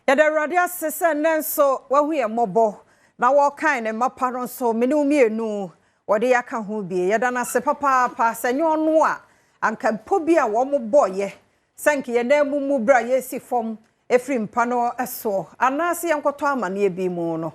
Yɛda Awurade ase sɛ nnɛ nso wahu yɛn mmɔbɔ na wɔkan ne mma pa no nso me ne wo mmienu wɔde yɛn aka ho bie. Yɛda no ase papaapa sɛ nyɛ ɔno a anka mpo bi a wɔn bɔɔyɛ sɛ nka yɛn nan mu mu berɛ a yɛresi fam ɛfiri mpa no soɔ anaasɛ yɛnkɔtɔ amanneɛ bi mu no,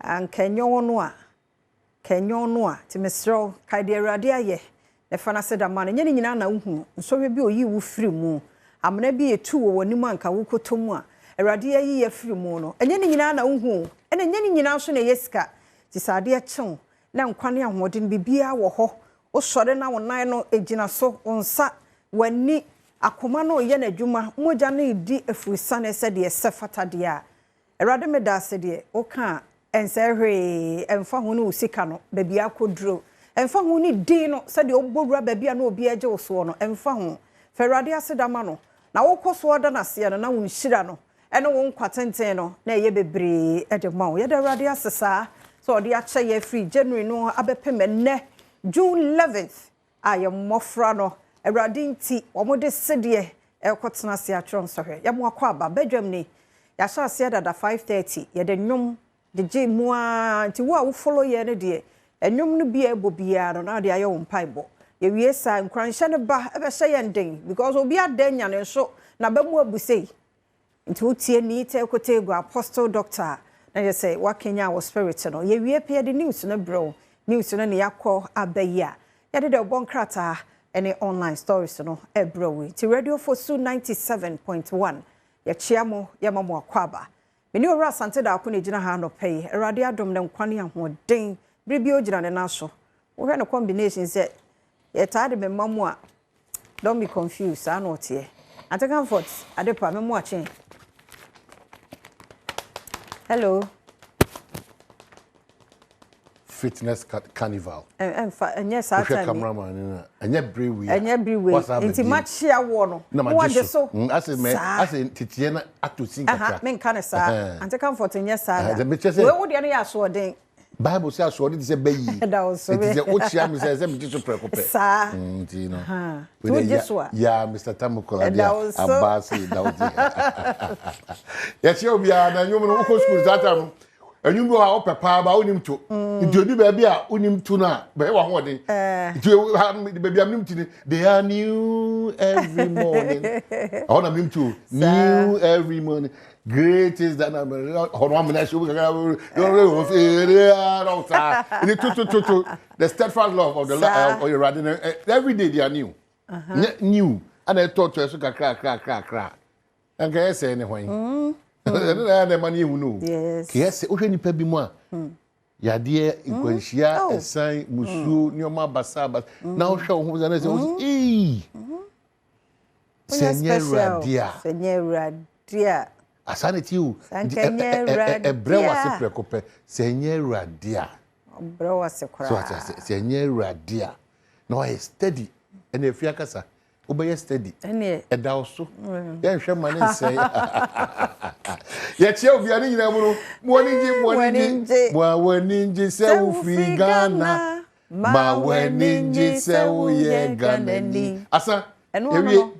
anka nyɛ ɔno a. Ka ɛnyɛ ɔno a, nti mesrɛ wo, kae deɛ Awurade ayɛ, na fa n'aseda ma no. Ɛnyɛ ne nyinaa na wohunu, nsɔhwɛ bi a ɔyii wo firii mu, amena bi a ɛtuu wɔ w'anim a anka wokɔtɔ mu a Awurade ayi afiri mu no, ɛnyɛ ne nyinaa na wohu o, ɛna ɛnyɛ ne nyinaa nso na ɛyɛ sika. Nti sɛ adeɛ kye wo, na nkwa ne ahoɔden, biribiara wɔ hɔ, wosɔre na wo nan no gyina so, wo nsa, w'ani, akoma no reyɛ n'adwuma, mogya no redi afurusiane sɛdeɛ ɛsɛ fata deɛ a, Awurade medaase deɛ woka a ɛnsɛe hwee ɛmfa ho ne wo sika no baabi akɔduro ɛmfa ho ne din no sɛdeɛ wobɔ wura baabi a na obiara gye wo soɔ no ɛmfa ho fa Awurade aseda ma no na wokɔ soɔ da no aseɛ no na wo nhyira no ɛne wo nkwa tenten no na ɛyɛ bebree de ma wo. Yɛda Awurade ase saa sɛ ɔde akyɛ yɛ firi January no abɛpem ɛnnɛ June 11th a yɛn mmɔfra no, Awurade nti, wɔde sedeɛ rekɔtena ase atwerɛ nsɔhwɛ. Yɛn mo akwaaba, badwam ni. Yɛahyɛ aseɛ dada 5:30, yɛde nnwom gyegye mu ara, nti wo a wo follow yɛn no deɛ, nnwom no bi a ɛbɔ biara no, na wode ayɛ wo mpaebɔ. Yɛwie saa, nkuranhyɛ no ba bɛhyɛ yɛn den, because obi ada anya ne nso, n'aba mu abu sei. Nti wo tie Nii Teiko Teego Apostle Doctor a na kyerɛ sɛ woakanyan wo spirit no. Yɛwie pɛ yɛde news no brɛ wo. News no ne yɛakɔ aba yi a yɛde dɛ ɔbɔ nkrataa ne online stories no brɛ wo yi. Nti Radio Fosu 97.1 yɛkyea mo yɛma mo akwaaba. Me ne Owura Asante Daako na ɛgyina ha anɔpa yi. Awurade adom ne nkwa ne ahoɔden bere biara ogyina ne nan so. Wohwɛ no combination sɛ yɛtaa de me ma mu a don't be confused saa na ɔteɛ. Ante Comfort Adepa me mo akye. Hello. Fitness carnival. Ɛnfa ɛnyɛ saa time. Wohwɛ cameraman no na ɛnyɛ bere wei. Ɛnyɛ bere wei. Nti makyia woɔ no. Na magye so. Ase mɛ ase teteɛ na ato sin kakra. Menka ne saa. Ante Comfort nyɛ saa da. Wei wo deɛ no yɛ asoɔden. Bible sɛ asoɔden te sɛ bɛyi. Ɛda wo so. Nti sɛ wokyia me sɛ sɛ megye so prɛko pɛ. Saa. Nti no. Nti wogye so a. Ya Mr. Tamukol adeɛ a abaa se da wo ti. Yɛkyia obiara na nnwom no wokɔ sukuu saa time no. Nnwom bi wɔ hɔ a wopɛ paa ba wonim to. Nti odu baabi a wonim to no a bɛyɛ w'ahoɔden. Nti baabi a menim ti no they are new every morning. Ɛhɔ na menim to. New every morning. Great is that number. Hɔ no amena hyɛ kakra. Saa. Nti to to to to the steadfast love of the Lord of Awurade no every day they are new. Nyɛ new ana ɛtɔ tɔ ɛso kakra kakra kakra. Nka yɛ sɛ ne hwan. Ɛno na ɛyɛ na ɛma no yɛ hu no. Kɛyɛ sɛ wohwɛ nipa bi mu a yadeɛ nkwanhyia ɛsan musuo nneɛma basa basa na wohwɛ wo ho sɛ na sɛ wo ee. Sɛ nyɛ Awurade a. Sɛ nyɛ Awurade a. Asa na ti o. Sɛ nyɛ Awurade a. Ɛbrɛ wase prɛko pɛ. Sɛ nyɛ Awurade a. Ɔbrɛ wase koraa. So ate ase. Sɛ nyɛ Awurade a. Na wayɛ steady. Ɛna efi akasa. Wobɛyɛ steady. Ɛda wo so. Yɛnhwɛ ma ne nsɛe. Yɛkyia obiara ne nyinaa mu no. Mo ani gye, mo ani gye. Mo ani gye sɛ wofiri Ghana. Ma w'ani ngye sɛ woyɛ Ghanani. Asa, yɛwie.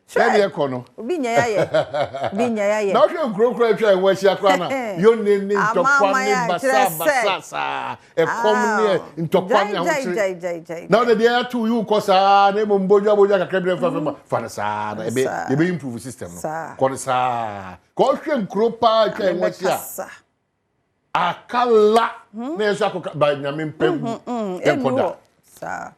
Sɛdeɛ ɛkɔ no. Obi nya yayɛ. Obi nya yayɛ. Na wohwɛ nkuro kora atwa ɛho ahyia koraa na yone ne ntɔkwa ne basa basa saa ɛkɔm ne ntɔkwa ne ahokyere. Na wode deɛ ato yi wokɔ saa na mmom bodwa bodwa kakra bi na mfa fam fa no saa na ebe yɛbɛ improve system no. Kɔ no saa. Kɔ hwɛ nkuro paa atwa ɛho ahyia. Akala na yɛn nso akɔka ba nyame mpɛ wu yɛnkɔ da.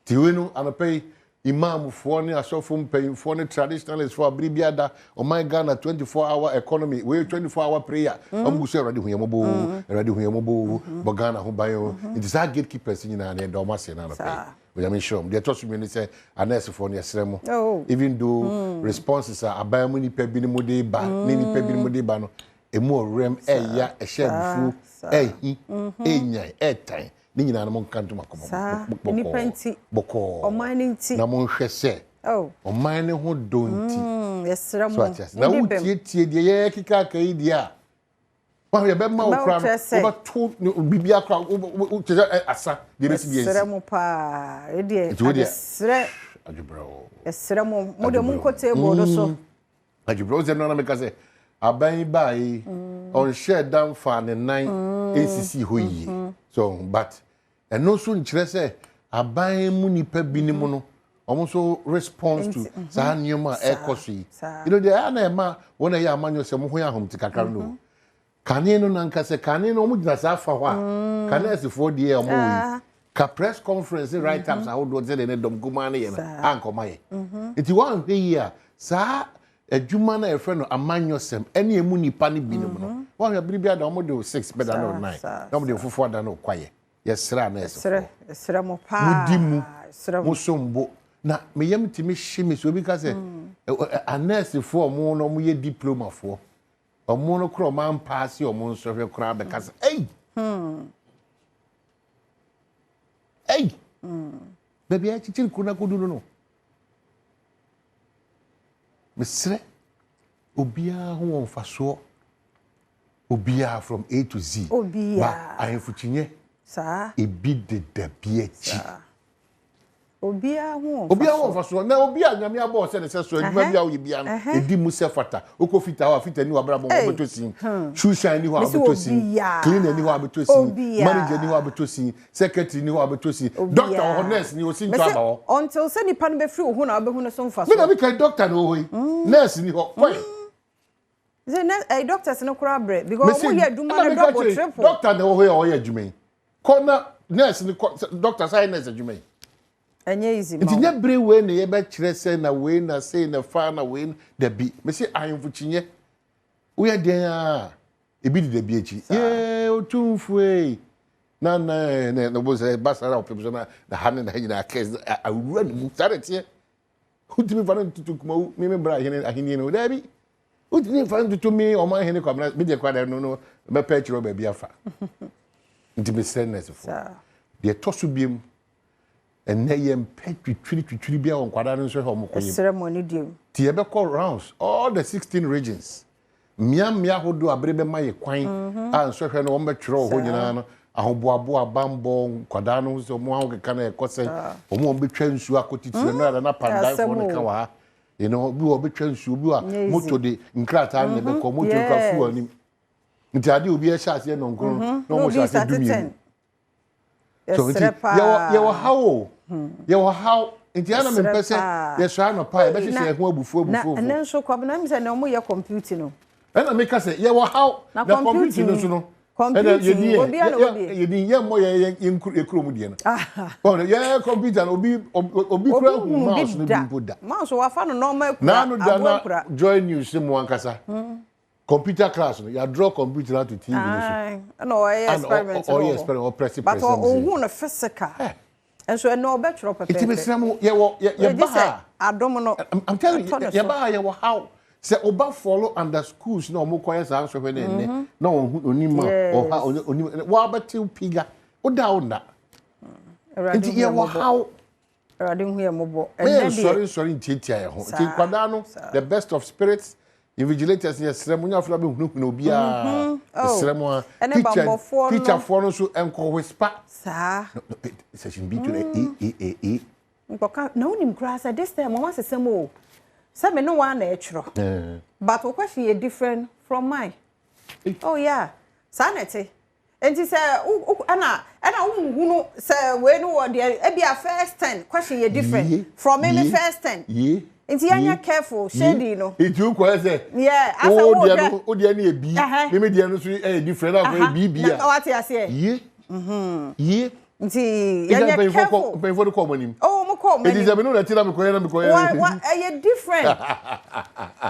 Ti wei no anɔpɛ yi imamfoɔ ne asɔfo mpanyinfoɔ ne traditionalistfoɔ abere bi ada ɔman Ghana 24 hour economy wei 24 hour prayer wɔn gu so awurade hu yɛn mmɔbɔ o awurade hu yɛn mmɔbɔ o bɔ Ghana ho ban o nti saa gatekeepers nyinaa no yɛda wɔn ase na anɔpɛ yi onyame nhyira wɔn deɛ ɛtɔ so mmienu sɛ anɛɛsefoɔ no yɛsrɛ mo even though responses a aban mu nipa binom de ba ne nipa binom de ba no Emu ɔwerɛm, ɛya, ɛhyɛ abufuo, ɛhi, ɛnyan, ɛtan, ne nyinaa no monka ntom akoma bɔkɔɔ, bɔkɔɔ, na monhwɛ sɛ ɔman no ho dɔ nti. So ate ase? Na wotietie deɛ yɛkeka aka yi deɛ a, wahu yɛbɛma wo kora no, wobɛto biribi akora, kyerɛ sɛ asa deɛ bɛsi deɛ nsi. Yɛsrɛ mo paa, ɛdeɛ adesrɛ, adwebrɛ o. Yɛsrɛ mo, mo deɛ monkɔ table no so. Adwebrɛ o sɛ no na meka sɛ. aban yi baeɛ yi, ɔnhyɛɛ da mfaa ne nan nsisii hɔ yie. So, but ɛno nso nkyerɛ sɛ aban mu nnipa binom no, wɔn nso response to saa nneɛma a ɛrekɔ so yi. You know, deɛ ɛyɛ na ɛma wɔn a ɛyɛ amanyɔ sɛ wɔn ho yɛ ahomte kakra no. Kane no na nka sɛ kane no wɔn gyina saa fa hɔ a, ka nɛɛsefoɔ deɛ a wɔn wɔ yi, ka press conference ne write ups ahodoɔ te sɛ deɛ ne dɔm kumaa no yɛ no, anka wɔn ayɛ. Nti wɔanhwɛ yie a, saa adwuma no a yɛfrɛ no amanyɔsɛm ne emu nnipa no binom no, wɔanhwɛ bere biara da wɔn de wo six bɛda ne wo nine, na wɔn de fufuo ada ne wo kwaeɛ. Yɛsrɛ anɛɛsefoɔ. Yɛsrɛ mo paa. Modi mu, mo som bo. Na me yam tumi hye me sɛ obi ka sɛ anɛɛsefoɔ a wɔn no wɔyɛ diplomafoɔ. Ɔmo no koraa ɔmo ampaase ɔmo nsɔhwɛ koraa bɛka sɛ ei! Ei! Baabi a yɛakyekyere kuro no akɔdu no no. Mesrɛ obiara ho wɔ mfasoɔ. Obiara from A to Z. Obiara. Ba ahemfo kyinyɛ. Saa. Ebi deda bi akyi. Saa. Obiara ho wɔ mfasoɔ. Obiara ho wɔ mfasoɔ. Na obi a Nyame abɔ sɛ ne sɛ so adwuma bi a woyɛ biara no, ɛdi mu sɛ fata. Wokɔ fita hɔ a, fita ni hɔ a abrabɔ mu wobɛtɔ sin. Shoe shine ni hɔ a wobɛtɔ sin. Cleaner ni hɔ a wobɛtɔ sin. Manager ni hɔ a wobɛtɔ sin. Secretary ni hɔ a wobɛtɔ sin. Doctor wɔ hɔ, nurse ni hɔ, sintɔ aba hɔ. Until sɛ nipa no bɛfiri wo ho na wobɛhu ne so mfasoɔ. Me na meka yi, doctor na ɛwɔ hɔ yi, nurse ni hɔ, kɔe. Sɛ nɛ ɛyi doctors no koraa brɛ because wɔn yɛ adwuma no double triple. Doctor na ɛwɔ hɔ yi a ɔyɛ adwuma yi. Kɔ na nurse no kɔ doctor saa yɛ nurse adwuma yi. Ɛnyɛ easy ma Nti nyɛ bere wei na yɛbɛkyerɛ sɛ na wei na sei na fa na wei na dabi. Mese ahemfo kyinyɛ. Woyɛ dɛn a ebi deda bi akyi. Yee otumfoɔ ei. Na na na na bo sɛ ba saa na ɔpem so na na ha ne na ha nyinaa kɛse awura ne mu. Saa na ɛteɛ. Wotumi fa no ntoto kumawu me me bra ahene ahenni no. Dabi. Wotumi fa no ntoto me ɔman hene kwamena me deɛ kwada no no mɛpɛ akyerɛ baabi afa. Nti mesrɛ nɛɛsefoɔ. Deɛ ɛtɔ so biom ɛnɛ yɛmpɛ twitwiri twitwiri biara wɔ nkwadaa no nso hwɛ wɔn kɔ yam. Ɛsrɛ mo ne deɛ. Nti yɛbɛkɔ rounds all the 16 regions. Mmea mmea ahodoɔ a bere bɛma yɛ kwan a nsɔhwɛ no wɔn bɛtwerɛ wɔ hɔ nyinaa no ahoboaboa abanbɔ nkwadaa no ho sɛ wɔn ahokeka no ɛkɔ sɛ wɔn a wɔbɛtwa nsuo akɔ titire no ara na pandanfoɔ no ka wɔ ha. You know, obi wɔ ɔbɛtwa nsuo, obi wɔ moto de nkrataa na ɛbɛkɔ, moto nkura fuel anim. Nti adeɛ obi ɛhyɛ aseɛ nɔnkron na wɔn hyɛ aseɛ dumienu. So nti yɛwɔ yɛwɔ haw o, yɛwɔ haw. Nti ɛna mempɛ sɛ yɛsɔre anɔpa a yɛbɛhyehyɛ yɛn ho abufuo abufuo. Na ɛnɛ nso Kwabena mi sɛ na wɔn yɛ kɔmputi no. Ɛna meka sɛ yɛwɔ haw na kɔmputi no nso no. Ɛna yɛdi yɛ yɛdi yɛ mmɔ yɛ yɛ yɛ kurom deɛ no. Ɔno yɛ kɔmputa no obi obi kura hu mouse no bi mpo da. Mouse wafa no nɔɔma ekura aboa ekura. Joy News mu ankasa. Computer class no yɛ draw computer ato TV no so. Ɛna ɔyɛ experiment no ɔyɛ experiment ɔprɛsi prɛsi. But ɔhu no physical. Nso ɛnna ɔbɛtwerɛ pɛpɛɛpɛ. Nti mesrɛ mo yɛwɔ yɛba ha. Adom no. I'm telling you yɛba ha yɛwɔ how sɛ ɔba follow under schools na ɔmo kɔyɛ saa nsɔhwɛ no ɛnnɛ na ɔhu onim ma ɔha onim wabɛtew piga woda wo nna. Nti yɛwɔ how. Awurade hu yɛn mmɔbɔ. Ɛnnɛ deɛ. Nsɔre nsɔre ntiatia yɛn ho. Nti nkwadaa no the best of spirits invigilators yɛsrɛ mo nyafo na bɛhunahuna obiara. Mhm. Oh. Yɛsrɛ mo a. Ɛne bambɔfoɔ no. Teacherfoɔ no nso nkɔ whisper. Saa. Section B to the A A A A. Nkɔka na wonim koraa sɛ this time wɔn asesɛm o. Sɛ me ne wɔn na ɛtwerɛ. But wo question yɛ different from mine. Oh yeah. Saa na ɛte. Nti sɛ wo wo ɛna ɛna wo nhunu sɛ wei no wɔ deɛ ebi a first ten question yɛ different from me me first ten. Nti yɛn nyɛ careful shady no. Nti wo kɔ sɛ. Yeah asɛ wo deɛ no wo deɛ no yɛ bi. Me me deɛ no so yɛ different na akɔ yɛ bi bi a. Na wate aseɛ. Yie. Yie. Nti yɛn nyɛ careful. Mpanyinfoɔ no kɔ wɔn anim. Oh wɔn kɔ wɔn anim. Nti sɛ mi no na ti na mi kɔ yɛ na mi kɔ yɛ. Wa wa ɛyɛ different.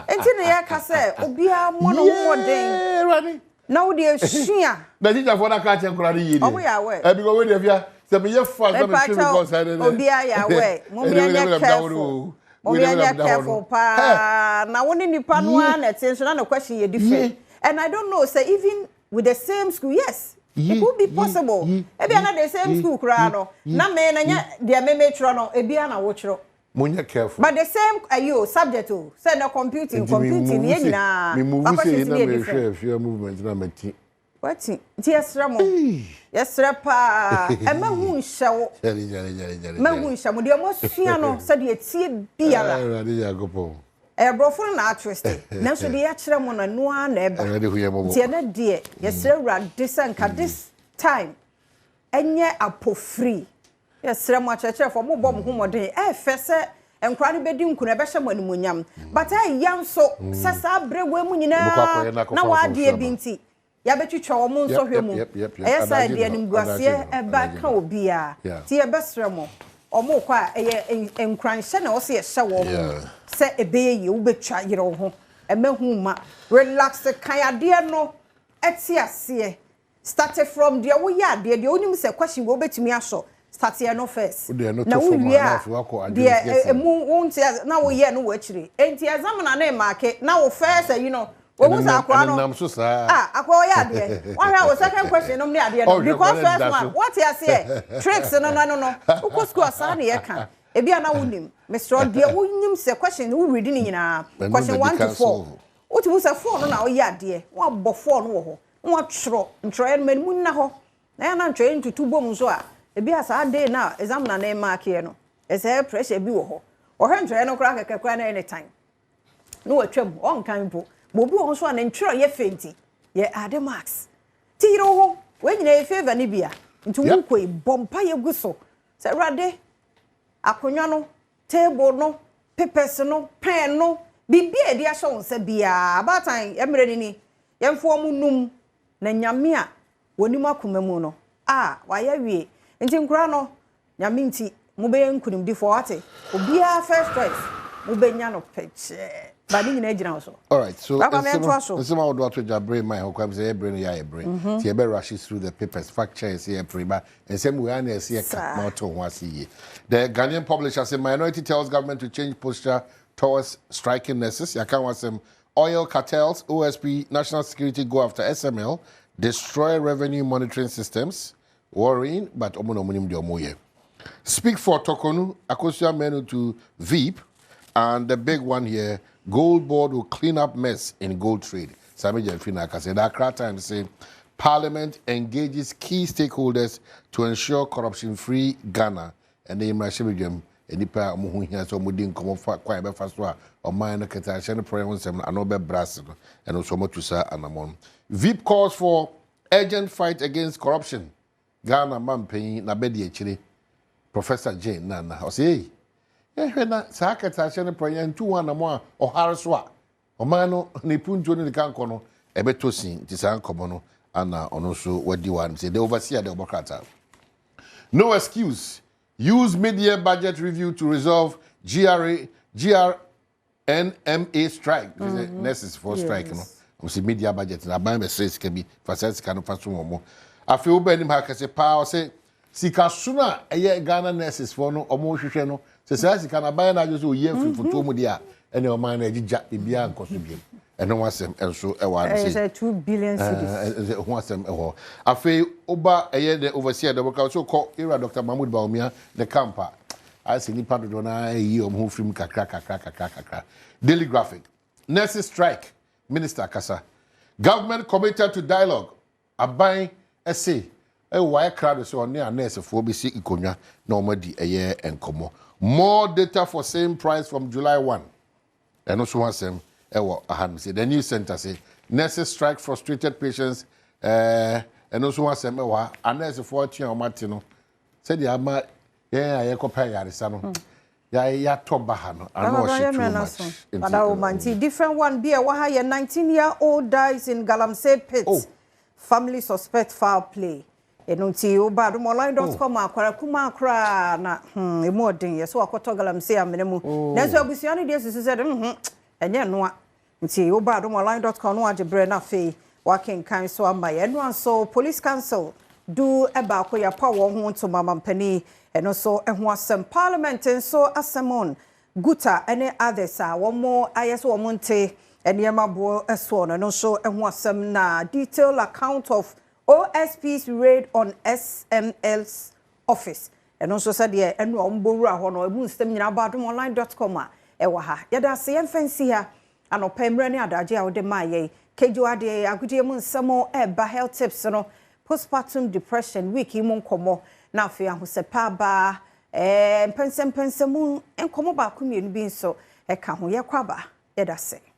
Nti na yɛ ka sɛ obiara mmɔ ne ho mmɔden. Yie. Na wo deɛ sua. Na teacherfoɔ no aka akyerɛ nkwadaa no yie deɛ. Ɔmo yɛ aware. Ɛbi kɔ wei deɛ fia sɛ meyɛ fast na metwe me kɔ saa deɛ. Obiara yɛ aware. Mo yɛ nyɛ careful. Mo yɛ nyɛ careful paa. Na wo ne nipa no ara na ɛte nso na ne question yɛ different. And I don't know sɛ even with the same school yes it could be possible. Ebia na the same school koraa no na me na nyɛ deɛ me metwerɛ no ebia na wotwerɛ. Monyɛ careful. But the same ayi o subject o sɛ nɛ computing computing yɛ nyinaa Me move sei na me hwɛ afia movement na mati. Wati nti yɛsrɛ mo yɛsrɛ paa ɛma hu nhyɛ wo Jare jare jare jare. Ma hu nhyɛ mo deɛ mo asua no sɛdeɛ ɛtie biara. Awurade Nyankopɔn. Ɛyɛ borɔfo no na atwist, nanso deɛ yɛakyerɛ mo no, ɛno ara na ɛba. Awurade hu yɛn mmɔbɔ. Nti ɛnɛ deɛ, yɛsrɛ Awurade sɛ nka this time ɛnyɛ apofiri. Yɛsrɛ mo, akyerɛkyerɛfoɔ, mobɔ mo ho mmɔden. Ɛɛfɛ sɛ nkwaraa no bɛdi nkunu, ɛbɛhyɛ mo animuonyam, but ɛyɛ nso sɛ saa berɛ wei mu Wobɛkɔ nyinaa akɔyɛ na akɔfa na wɔadeɛ mfomsoɔ bi aba. Nti yɛabɛtwitwa wɔn nsɔhwɛ mu. Yep. Ɛyɛ sɛ Adagye deɛ no hɔ, animguaseɛ adagye no hɔ, ɛba adagye ka no hɔ. obiara. Nti yɛbɛsrɛ mo, ɔmo kɔ a, ɛyɛ nkuranhyɛ na ɛwɔ sɛ yɛhyɛ wɔn sɛ ɛbɛyɛ yie. Wobɛtwa yerɛ wo ho, ɛmɛ hu ma relax, kan adeɛ no ɛte aseɛ. Start from deɛ woyɛ adeɛ, deɛ wonim sɛ question wɔ wobɛtumi asɔ, start yɛ no first. Wode ɛno Na to fam a, wowie na a afei woakɔ adwene deɛ kɛseɛ. Emu wonte ase na woyɛ no wɔ akyire, enti examiner ne mark na wo first ayi no wohu sɛ akora no Ɛnenam so saa. Ah, akora ɔyɛ adeɛ, wɔhwɛ a wo second question nom ne adeɛ no Ɔhwɛ because kwan first da one so. wɔte aseɛ, tricks no wokɔ school a, saa ne yɛka. Ebi a na wonim, mesrɛ, deɛ wonim sɛ question wo read ne nyinaa Ɛno question na 1 di to kan 4 solve. Wotumi sɛ 4 no na woyɛ adeɛ, woabɔ 4 no wɔ hɔ na woatwerɛ ntwerɛeɛ no manimu nna hɔ na yɛ na ntwerɛeɛ ntutu bom nso a, ebi a saa day na examiner ne mark no, ɛsɛ pressure bi wɔ hɔ, ɔhwɛ ntwerɛeɛ no koraa kɛkɛ koraa na ɛyɛ ne time na watwam, ɔnkan mpo ma. Obi wɔ hɔ nso a ne ntwerɛ yɛ fɛ, nti yɛ ade marks ti yere wo ho. Wei nyinaa yɛ favour ne bia, nti wokɔ yi, bɔ mpa yɛ gu so sɛ Awurade, akonnwa no, table no, papers no, pen no, biribi a yɛde ahyɛ wo nsa biara, abaatan mmerɛ no ni, yɛmfa wɔn num na Nyame a wɔnim akoma mu no a wayɛ wie. Nti nkora no, Nyame nti mobɛyɛ nkonimdifoɔ, wate? Obiara first choice mobɛnya no pɛkyɛɛ ba, ne nyinaa gyina wo so. All right, so Papa, mɛntoa so. Nsɛm a wɔde ato dwa bere ma ɛhɔ kwan sɛ yɛbere no yɛ ayɛ bere. Nti yɛbɛ rush through the papers, fact check sɛ yɛpere ba nsɛm wei ana ɛsɛ yɛka ma ɔte ho ase yie. The Ghanaian publisher say minority tells government to change posture towards striking nurses. Yɛaka ho asɛm. Oil cartels, OSP, national security go after SML, destroy revenue monitoring systems. Worrying, but ɔmo na ɔmo nim deɛ ɔmo yɛ. Speak for Torkornoo, Akosua Menu to Veep, and the big one here, Gold Board will clean up mess in gold trade. Sammy Gyamfi na akasa. The Accra Times say Parliament engages key stakeholders to ensure corruption-free Ghana. And the mmarahyɛbadwam nipa a ɔmo ho hia sɛ ɔmo di nkɔmɔ fa kwan yɛbɛfa so a ɔman no kɛtɛ ahyɛ no pɔrɔ ho nsɛm no ano bɛbrɛ ase no, ɛno nso ɔmo atu saa anammɔn no. Veep calls for urgent fight against corruption. Ghana mampanyin na bɛdi akyire, Professor Jane Nana, ɔsɛ ei, yɛhwɛ na saa kɛtɛ ahyɛ no pɔrɔ yɛntu ho anammɔn a ɔhare so a ɔman no ne puntuo ne ne kankɔ no ɛbɛtɔ sin. Nti saa nkɔmɔ no ana ɔno nso wadi wɔ hanom sɛ the overseer de ɔbɔ krataa. No excuse. Use mid-year budget review to resolve GRA, GRNMA strike. Nurses for strike no. Ɔsɛ mid-year budget na aban bɛsrɛ sika bi fa saa sika no fa so wɔn mo. Afei wobɛ anim ha kɛse paa, ɔsɛ sika so no a ɛyɛ Ghana nurses foɔ no ɔmo hwehwɛ no sɛ saa sika no aban no adwo sɛ oyi afiri fotoɔ mu deɛ a, ɛne ɔman no agyigya, biribiara nkɔ so biom. Ɛno ho asɛm nso ɛwɔ ano Ɛyɛ sɛ sɛ 2 billion cedis. Ho asɛm ɛhɔ. Afei woba ɛyɛ the overseer dɛ wɔka so kɔ ewura Dr Mahmood Bawumia ne camp a, ayɛ sɛ nipa dodoɔ naa ɛyi wɔn ho firim kakra kakra kakra kakra. Daily Graphic, nurses strike, minister kasa, government committed to dialogue. Aban ɛse ɛwɔ wayɛ krado sɛ ɔne a nursefoɔ bɛsi nkonnwa na wɔn adi ɛyɛ nkɔmɔ. More data for same price from July 1, ɛno nso ho asɛm ɛwɔ ahanom. Sɛ the News Center say nurses strike frustrated patients, ɛno nso ho asɛm ɛwɔ ha. Anursefoɔ atua wɔn ate no sɛdeɛ ama yɛn a yɛkɔpɛ ayaresa no yɛatɔ ba ha no ano ɔhyɛ too much. Nti Nti different one bi a ɛwɔ ha yɛ 19 year old dies in galamsey pit. Oh. Family suspect foul play. Ɛno nti woba adomonline.com oh. Akwara kuma koraa na emu ɔden yɛ so wakɔtɔ galamsey amena mu. Nanso abusua no deɛ susu sɛ de ɛnyɛ noa. Nti woba adomonline.com no, wagye berɛ no, afei wakenkan so ama yɛ. Ɛno nso police council du baako yɛapa wɔn ho ntoma mampanin, ɛno nso ho asɛm. Parliament nso asɛm on Guta ne others a wɔn ayɛ sɛ wɔn nte nneɛma boɔ soɔ no, ɛno nso ho asɛm. Na detailed account of OSP's raid on SML's office, ɛno nso sɛdeɛ ɛno a wɔn bɔ wura hɔ no, ɛmu nsɛm nyinaa ba adomonline.com a ɛwɔ ha. Yɛda ase, yɛmfa nsi ha. Anɔpa mmerɛ ne adagye a wɔde maa yɛn kedwo adeɛ agodie mu nsɛm ɛreba, health tips no, postpartum depression week yi mu nkɔmmɔ, na afei ahosɛpɛ aba mpɛnsɛmpɛnsɛm mu nkɔmmɔ baako mmienu bi nso ɛka ho. Yɛkɔ aba. Yɛda ase.